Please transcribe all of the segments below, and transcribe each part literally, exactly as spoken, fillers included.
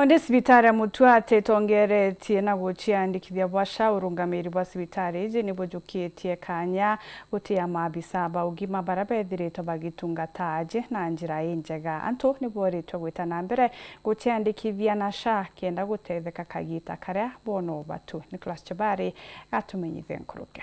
Ondi cibitari ya Mutuati itongeretie na guciandikithia bwa SHA, urungamiri bwa cibitari iji ni bujukitie kanya gutia maabisa ba ugima baria bethiritwe bagitungata aji na njira injega. Antu ni boritwe gwita na mbere guciandikithia na SHA kenda gutetheka kagita karia bona ubatu. Nicholas Chebari gatumenyithie nkuruki.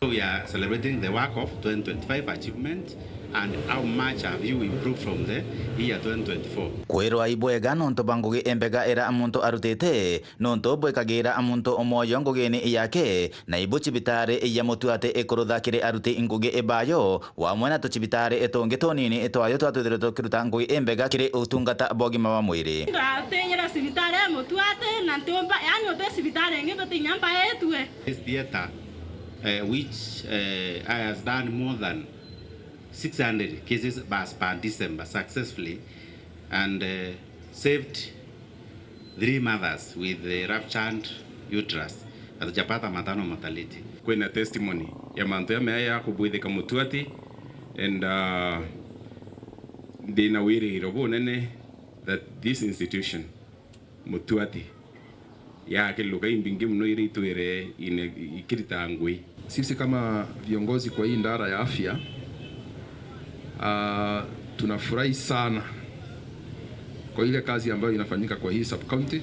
We are celebrating the work of twenty twenty-five achievement and how much have you improved from the year twenty twenty-four. Kwirwa ibwega nontu bwa ngugi imbega ira muntu arutite, nontu bwikagira muntu mwoyo ngugini yake, na ibu cibitari ya Mutuati ikurutha kiri aruti ngugi bayo, wamwe na tucibitari tungi tunini twayo twa twithirwe tukiruta ngugi imbega kiri utungata bwa ugima bwa mwiri. Ndateng'era cibitari ya Mutuati na ntiumba, yani uti cibitari ingi mbete inya mbae itue. This theatre, eh, which, eh, has done more than six hundred cases per, per December successfully and, eh, saved three mothers with the ruptured uterus. Hatujapata maternal mortality. Kwina testimony ya mantu ya mea ya kubwithika Mutuati and, uh, ndina wirigiro bunene that this institution Mutuati ya kiluka imbingi muno iria itwire ine-, ikirita ngui. Sisi kama viongozi kwa hii idara ya afya, ah, tunafurahi sana kwa ile kazi ambayo inafanyika kwa hii sub-county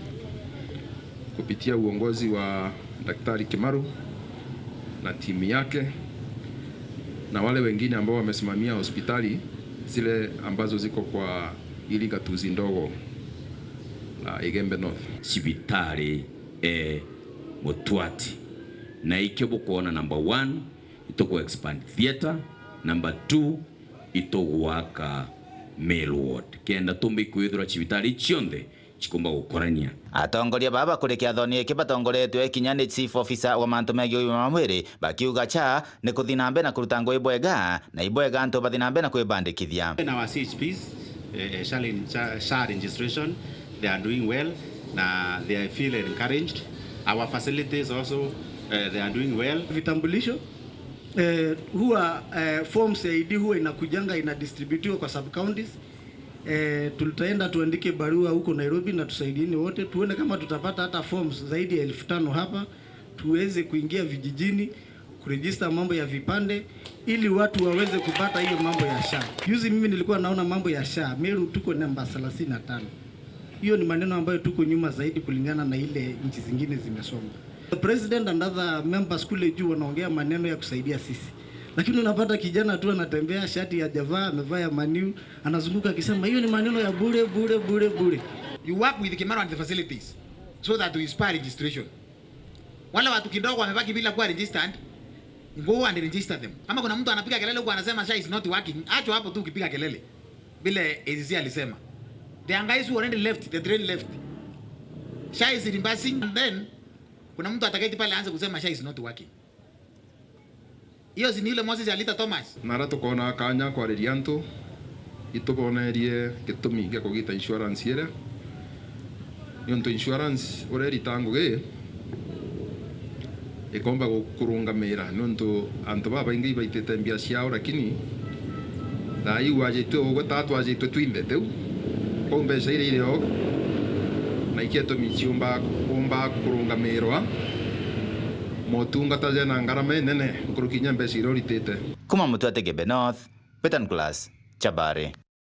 kupitia uongozi wa Daktari Kimaru na timu yake na wale wengine ambao wamesimamia hospitali zile ambazo ziko kwa hili gatuzi ndogo la Igembe North. Cibitari e Mutuati, na ikio bukwona, number one, ituku expand theatre, number two, itugwaka male ward, kenda tumbe ikwithirwa cibitari cionthe cikumba gukorania. Atongoria baba kuri kiathoni giki batongoretwe kinya ni chief officer wa mantu megii ugima wa mwiri, bakiuga SHA ni kuthi na mbere na kuruta ngugi bwega, na ibwega antu bathi na mbere na kwibandikithia. In our C H Ps, eh, eh, SHA, SHA registration, they are doing well, na they feel encouraged. Our facilities also, eh, they are doing well. Vitambulisho, eh, huwa, eh, forms ya I D huwa inakujanga, inadistributiwa kwa sub counties. Eh, tutaenda tuandike barua huko Nairobi na tusaidieni wote, tuone kama tutapata hata forms zaidi ya elfu tano hapa, tuweze kuingia vijijini, kuregister mambo ya vipande, ili watu waweze kupata hiyo mambo ya SHA. Juzi mimi nilikuwa naona mambo ya SHA, Meru tuko namba thelathini na tano. Hiyo ni maneno ambayo tuko nyuma zaidi kulingana na ile nchi zingine zimesonga. The president and other members kule juu wanaongea maneno ya kusaidia sisi. Lakini unapata kijana tu anatembea, shati ya Java, amevaa ya Man U, anazunguka akisema, "Hiyo ni maneno ya bure, bure, bure, bure." You work with Kimaru and the facilities so that we spur registration. Wale watu kidogo wamebaki bila kuwa registered, go and register them. Kama kuna mtu anapiga kelele huko anasema SHA is not working, achwa hapo tu ukipiga kelele. Vile A C C alisema. The guys who already left, the train left. SHA is reimbursing, and then kuna mtu ataketi pale aanze kusema SHA is not working. Hiyo si ni yule Moses alita Thomas? Nara tukona kanya kwariria antu, itubonerie gitumi gia kugita insurance iria. Niuntu insurance uria irita ngugi, ikomba gu-, kurungamira, niuntu antu babaingi ibaitite mbia ciao, lakini thaa iu wajitwe ugwe, taa twajitwe twinthe tiu. Kwou mbeca iria irio na ikio itumi ciumba, umba kurungamirwa motungata jena ngarama inene nkuruki inya mbeca iria uritite. Kuma Mutuati Igembe North, Betan Class, Chabari.